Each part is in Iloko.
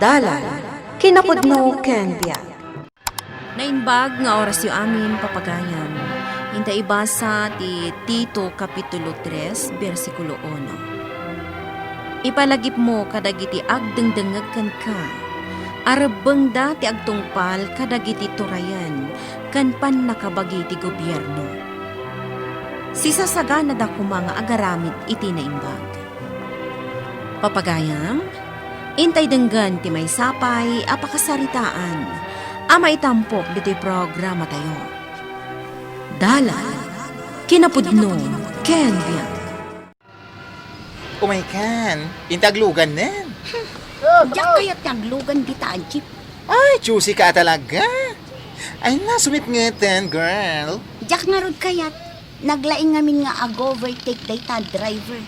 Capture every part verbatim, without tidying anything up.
Dalan, kinapudno ken biag. Naimbag nga orasyo amin, papagayam. Inta ibasa ti Tito Kapitulo tres, bersikulo uno. Ipalagipmo kadagiti agdengdengngeg kenka a rebbengda ti agtungpal kadagiti turayen ken pannakabagi ti gobierno. Sisasaganada koma nga agaramid iti naimbag. Papagayam, intay denggen ti maysa pay a pakasaritaan a maitampok ditoy programatayo. Dalan, kinapudno, ken biag. Umaykan, inta agluganen. Diak kayat ti aglugan dita a jeep. Ay, choosy ka talaga. Ay na, sumitngeten, girl. Diak ngarud kayat. Naglaing ngamin nga ag-overtake dayta driver.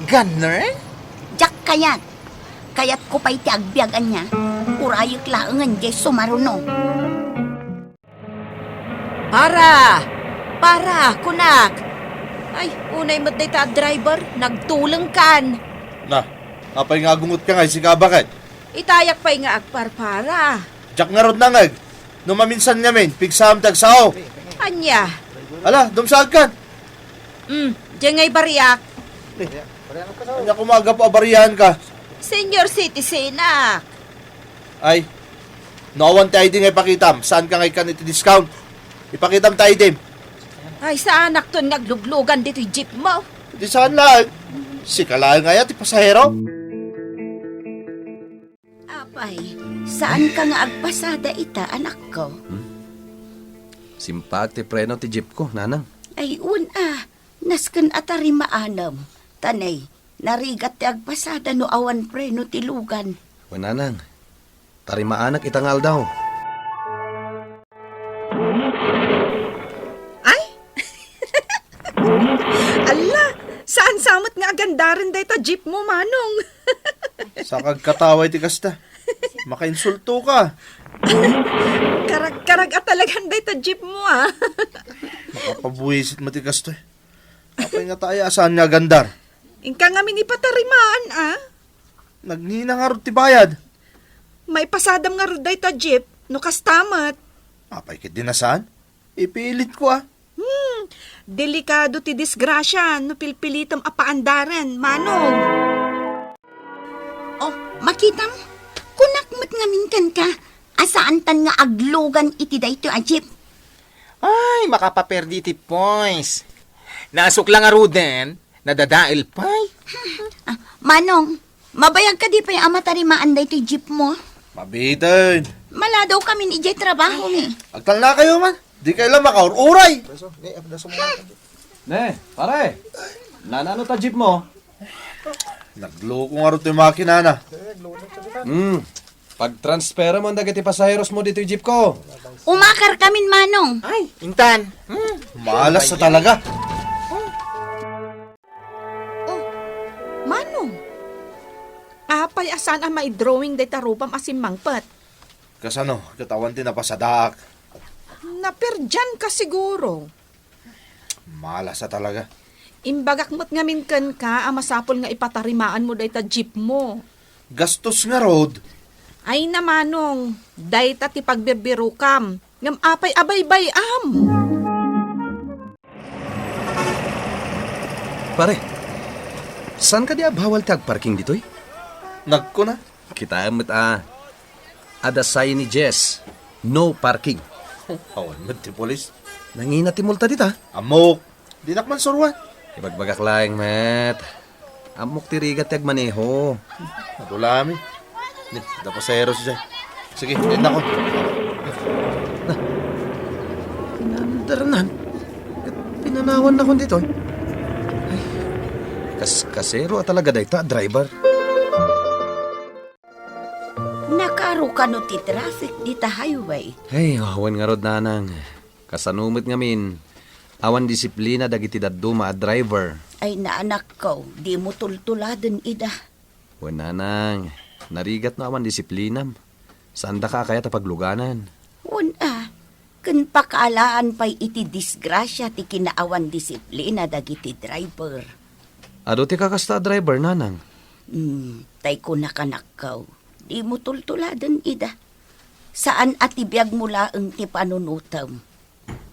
Gunner? Diak kayat. Kayatko pay ti agbiag ania. Urayek laengen diay sumaruno. Para! Para! Kunak! Ay, unay met dayta a driver, nagtulengkan. Na, apay nga agungotka nga isikabakan? Itayak pay nga agparpara. Diak ngarud nangeg. No maminsan ngamin, pigsaam ti agsao. Ania? Ala, dumsaagkan. Mm, diay ngay bariak. Ania koma gapu a barianka? Senior citizenak. Ay, no awan ti I D nga ipakitam, saanka nga ikkan iti discount? Ipakitam ti I D-m. Ay, saanakton nga agluglugan ditoy jeep mo. Di saan laeng. Sika laeng aya ti pasahero? Apay, saanka nga agpasada ita, anakko? Hmm? Simpaek ti preno ti jeep ko, nanang. Ay, wen a, nasken a tarimaanem. Tanay, narigat ti agpasada no awan preno ti lugan. Wen, nanang, tarimaanak ita nga aldaw. Ay? Alla, saan sa met nga agandaren dayta jeep mo, Manong? Saka agkataway ti kasta. Makainsulto ka. Karag-karag a talagan dayta jeep mo, ah. Makapabuisit met ti kasta. Apay nga tayo, saan nga agandar? Inka ngamin ipatarimaan, ah. Nagnina ngarud ti bayad. Maipasadam ngarud dayta jeep, no kasta met. Apay ket di na saan? Ipilit ko, ah. Hmm, delikado ti disgrasya no pilpilitem a paandaren, Manong. Oh, makitam? Kunak met ngamin kenka, a saantan nga aglugan iti daytoy a jeep. Ay, makapaperdi ti points. Nasukla ngaruden, nadadael pay. Ah, Manong, mabayag kadi pay a matarimaan daytoy jeep mo? Mabitin. Maladaw kamin idiay trabaho mi. Agtalna kayo man. Di kayo lang makaur-uray. Ne, pare. Nanano ta jeep mo? Nagloko ngarud ti makinana. Hmm. Pagtransfera mo dagiti pasaheros mo ditoy jeep ko. Umakar kamin, Manong. Ay, intan. Hmm. Malas sa talaga. Oh, Manong. Apay a saan a maidrawing dayta rupam a simmangpet? Kasano, ket awan ti napasadaak. Naperdian ka siguro. Malas a talaga. Imbagak met ngamin kenka a masapul nga ipatarimaan mo dayta jeep mo. Gastos ngarud. Ay na, Manong, dayta ti pagbirbirokam. Ngem apay a baybay-am? Pare, saan kadi a bawal ti agparking ditoy? Nagkuna. Kitaem met a, adda sign ni Jess, "No parking." Awan met ti pulis. Nangina ti multa dita. Ammok. Dinak man suruan. Ibagbagak laeng met. Ammok ti rigat ti agmaneho. Adda la mi. Ni, adda pasaheros diay. Sige, dayta ko. Na, pinandarnan. Ket pinanawannakon ditoy. Ay, kas-, kasero a talaga dayta a driver. Nakaro kano ti traffic dita highway? Ay, wen ngarud, nanang. Kasano met ngamin, awan disiplina dagiti dadduma a driver. Ay, naanakko, dimo tultuladen ida. Wen, nanang, narigat no awan disiplinam. Saandaka a kayat a pagluganan. Wen a, ken pakaalaan pay iti disgrasia ti kinaawan disiplina dagiti driver. Adu ti kakasta a driver, nanang? Hmm, tay kunak, anakko. Dimo tultuladen ida. Saan a ti biagmo laeng ti panunotem.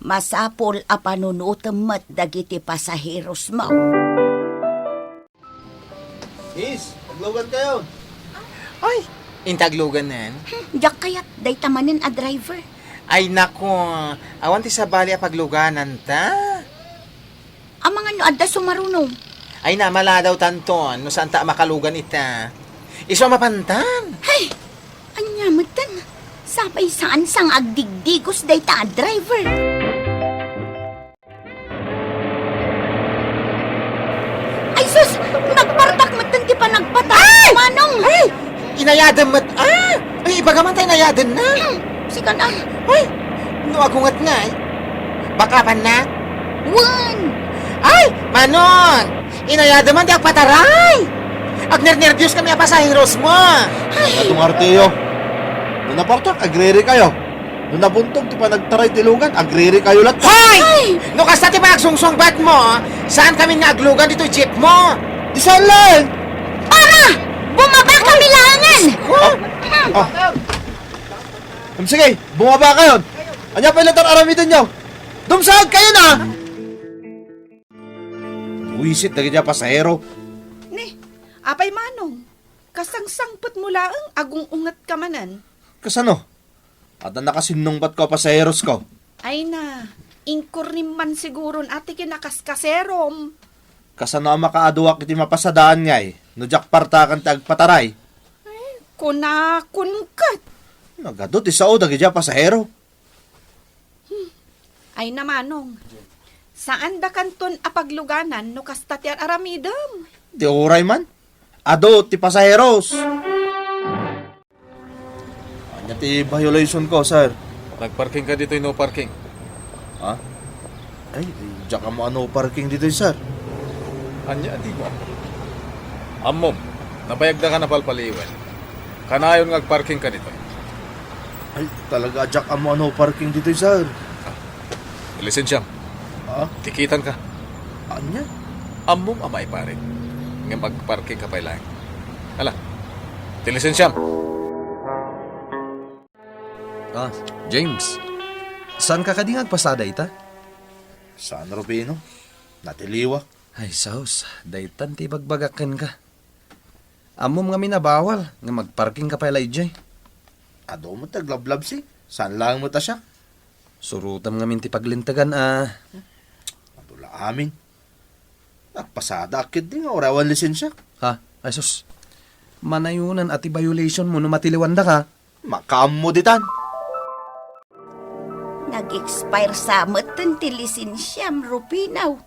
Masapul a panunotem met dagiti pasaherosmo. Miss, aglugan kayo. Ay, inta agluganen? Hmm, diak kayat, dayta manen a driver. Ay, nako, awan ti sabali a paglugananta. Amangan no adda sumaruno. Ay, namaladaw tanton, no saan ta a makalugan ita. Isu a mapantan. Hay! Ania metten? Sapay saan sa nga agdigdigos dayta a driver. Ay, sus! Nagpartak metten ti panagpatay, Manong! Ay! Inayadem met, ah! Ay, ibaga man ta inayadem na! Hmm, sika na. Ay! No agunget nga, ay. Baka pan na? Wen! Ay! Manong! Inayadem man ti agpataray! Agnernerbios kami a pasaheros mo! Ay! Adung artiyo. No napartak, agriri kayo. No nabuntog ti panagtaray ti lugan, agriri kayo lat. Hoy! Ay! No kasta ti panagsungsungbat mo, saan kami nga aglugan ditoy jeep mo? Di saan laeng? Para! Bumaba kami laengen! Ah, ah. Em, sige, bumaba kayon. Ania pay latta aramiden nyo? Dumsaag kayo na! Buisit dagiti a pasahero. Ni, apay Manong, kasangsangpet mo laeng, agung-unget ka manen. Kasano? Adda nakasinnungbat ko a pasaheros ko. Ay na, inkurnim man siguron a ti kinakaskaserom. Kasano a makaaduak iti mapasadaan ngay no diak partakan ti agpataray? Ay, kunakon ket. Nagadu ti sao dagiti a pasahero. Hmm. Ay na Manong, saan dakanton a pagluganan no kasta ti ar-aramidem? Di uray man. Adu ti pasaheros. Ania ti violation ko, sir? Nagparking ka ditoy no parking. Ha? Ay, diak ammo a no parking ditoy, sir. Ania a di mo ammo? Ammom, nabayagda ka napalpaliwen. Kanayon nga agparking ka ditoy. Ay, talaga, diak ammo a no parking ditoy, sir. Lisensiam. Ha? Tikitan ka. Ania? Ammom a maiparit. Ngem agparking ka pay laeng. Ala, ti lisensiam. Ah, James. Saan ka kadi nga agpasada ita? Saan, Rufino? Natiliwak. Ay, sus. Daytan ti ibagbagak kenka. Ammom ngamin a bawal nga magparking ka pay la idiay. Adu met ti aglablabsing. Saan laeng met a siak? Surotam ngamin ti paglintegan a. Adu la amin. Agpasadaak ketdi nga uray awan lisensiak. Ha? Ay, sus. Manayonan a ti violation mo no matiliwandaka. Makaammo ditan. Nag-expire sa metten ti lisensiam, Rufino.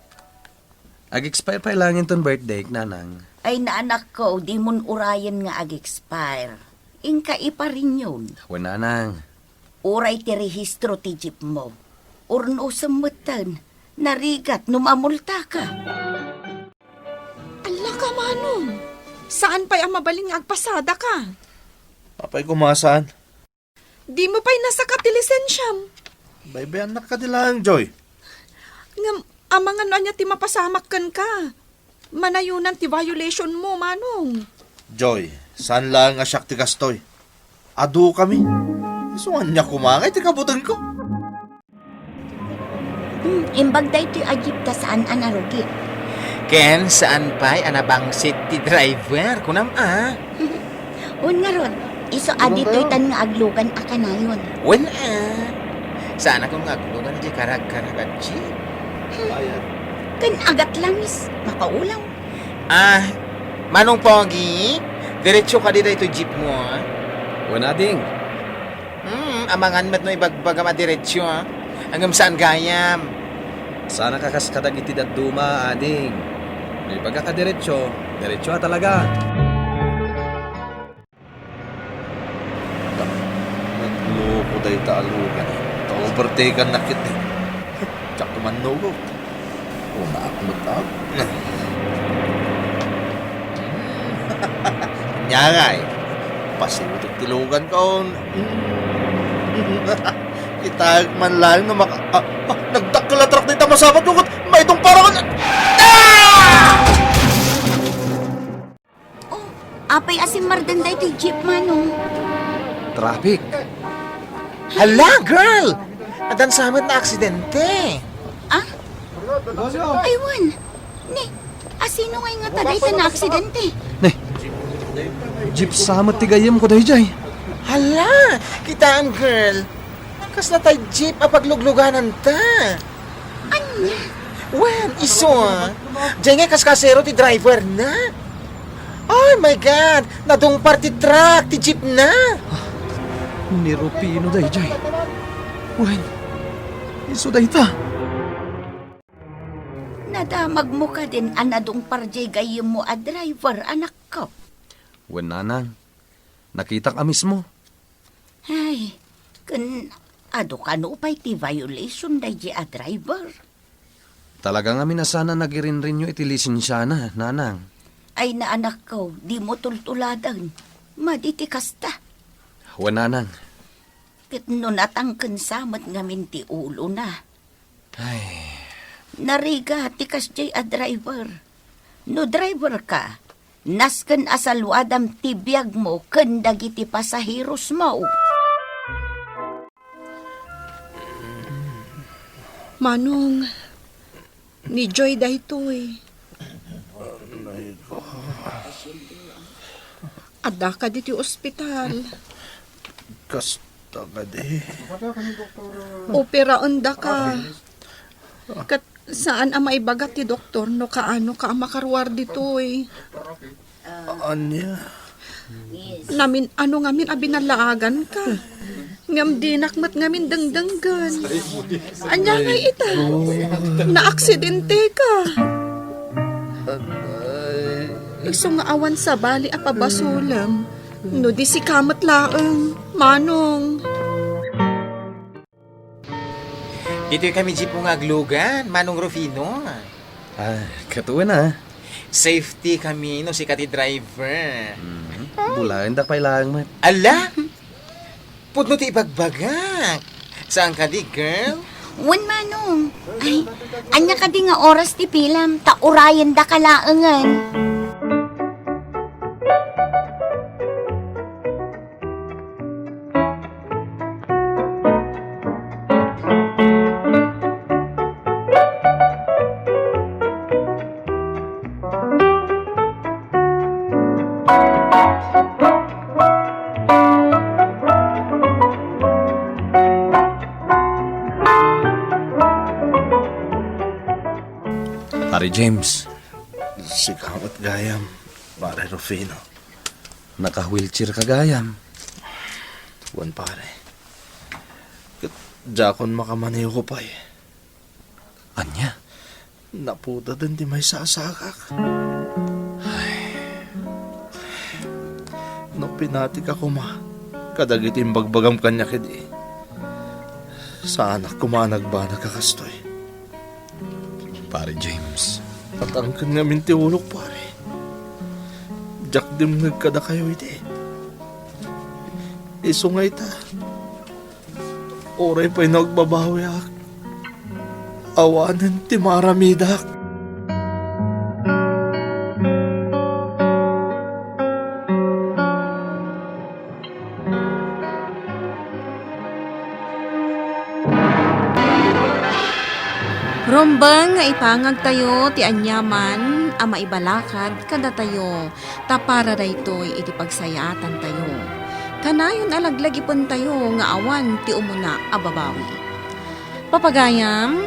Ag-expire pay laeng inton birthday, nanang. Ay, naanakko, dimon urayen nga ag-expire. Inka ipa-renew. Wen, nanang. Uray ti rehistro ti jeep mo. Urnosem metten, narigat no mamultaka. Alla ka, Manong. Saan pay a mabalin nga agpasadaka? Apay koma saan? Dimo pay nasaka ti lisensiam. Baybayannak kadi laeng, Joy. Ngem, amangan no ania ti mapasamak kenka. Manayonan ti violation mo, Manong. Joy, saan laeng a siak ti kastoy. Adu kami. Isu ania koma ngay ti kabutenko? Hmm, imbag daytoy a jeep ta saan a narugi. Ken saan pay a nabangsit ti driver, kunam a? Wen ngarud, isu a ditoytan nga aglugan a kanayon. Wen a. Saan a koma nga aglugan iti karagkarag a jeep. Ken agatlangis, makaulaw. Ah, Manong Pogi, diretso kadi daytoy jeep mo, a? Wen a, ding. Hmm, amangan met no ibagbagam a diretso, a. Ngem saan gayam. Saan a kakas kadagiti dadduma, ading. No ibagak a diretso, diretso a talaga. Nagloko dayta a lugan. Ta-overtaken na kit, eh. Diak man nugo. Unaak met ak. Ania ngay? Pasiwit ti lugan ko. Kitaek man laeng no maka-, ah, ah, nagdakkel a truck dita masabat ko ket maitong para kan-, ah! Oh, apay a simmarden day ti jeep, Manong. Traffic. Hala, girl! Addan sa met naaksidente. Ah? Ay, wen. Ni, asino ngay ngata dayta naaksidente? Ni, jeep sa met ti gayyemko dayjay. Hala, kitaem, girl. Kasla tay jeep a pagluglugananta. Ania? Wen, isu, ah. Diay nga kaskasero ti driver na. Oh my God! Nadungpar ti truck ti jeep na. Ni Rufino dayjay. Wen, isu dayta. Nadamagmo kadin a nadungpar diay gayyemmo a driver, anakko? Wen, nanang. Nakitak a mismo. Ay, ken adu kano pay ti violation daydi a driver? Talaga ngamin a saan a nagirinrinyo iti lisensiana, nanang. Ay, anakko, dimo tultuladen. Madi ti kasta. Wen, nanang. Ket no natangken sa met ngamin ti ulona. Ay. Narigat ti kasdiay a driver. No driver ka, nasken a saluadam ti biagmo ken dagiti pasaherosmo. Manong, ni Joy daytoy. Addaka ditoy ospital. Kasta kadi. Operaendaka. Ket saan a maibaga ti doktor no kaano ka a makaruar ditoy. Ania? Namin-ano ngamin a binallaaganka. Ngem dinak met ngamin dengdenggen. Ania ngay ita? Naaksidenteka. Isu nga awan sabali a pabasolem. No di sika met laeng, Manong. Ditoy kami jeepmo nga aglugan, Manong Rufino. Ah, ket wen a. Safety kami no sika ti driver. Mhm. Bulaendak pay laeng met. Ala! Pudno ti ibagbagak. Saan kadi, girl? Wen, Manong. Ay, ania kadi nga oras ti pilam, ta urayendaka laengen. Pare James. Sika met gayam, Pare Rufino. Naka-wheelchair ka gayam. Wen, pare. Ket diakon makamaniw pay. Ania? Napudeden ti maysa a sagak. Ay. No pinatika koma kadagiti imbagbagam kaniak idi, saanak koma a nagbanag a kastoy. Pare James. Natangken ngamin ti ulok, pare. Diak dimngeg kadakayo idi. Isu nga ita, uray pay no agbabawiak, awanen ti maaramidak. Rumbeng nga ipangagtayo ti aniaman a maibalakad kadatayo, ta para daytoy iti pagsayaatantayo. Kanayon a laglagipentayo nga awan ti umuna a babawi. Papagayam,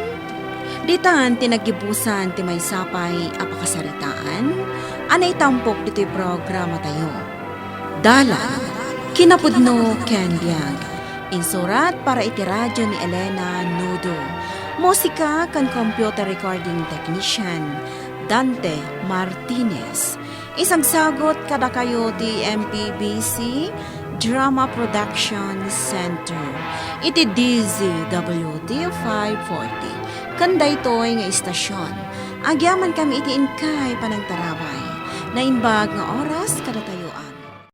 ditan ti naggibusan ti maysa pay a pakasaritaan a naitampok ditoy programatayo. Dalan, kinapudno ken biag. Insurat para iti radio ni Elena Nudo. Musika ken computer recording technician, Dante Martinez. Isagsagut kadakayo ti M P B C Drama Production Center iti D Z W T five forty. Ken daytoy nga istasion, agyamankami iti inkay panangtarabay. Naimbag nga oras kadatayo.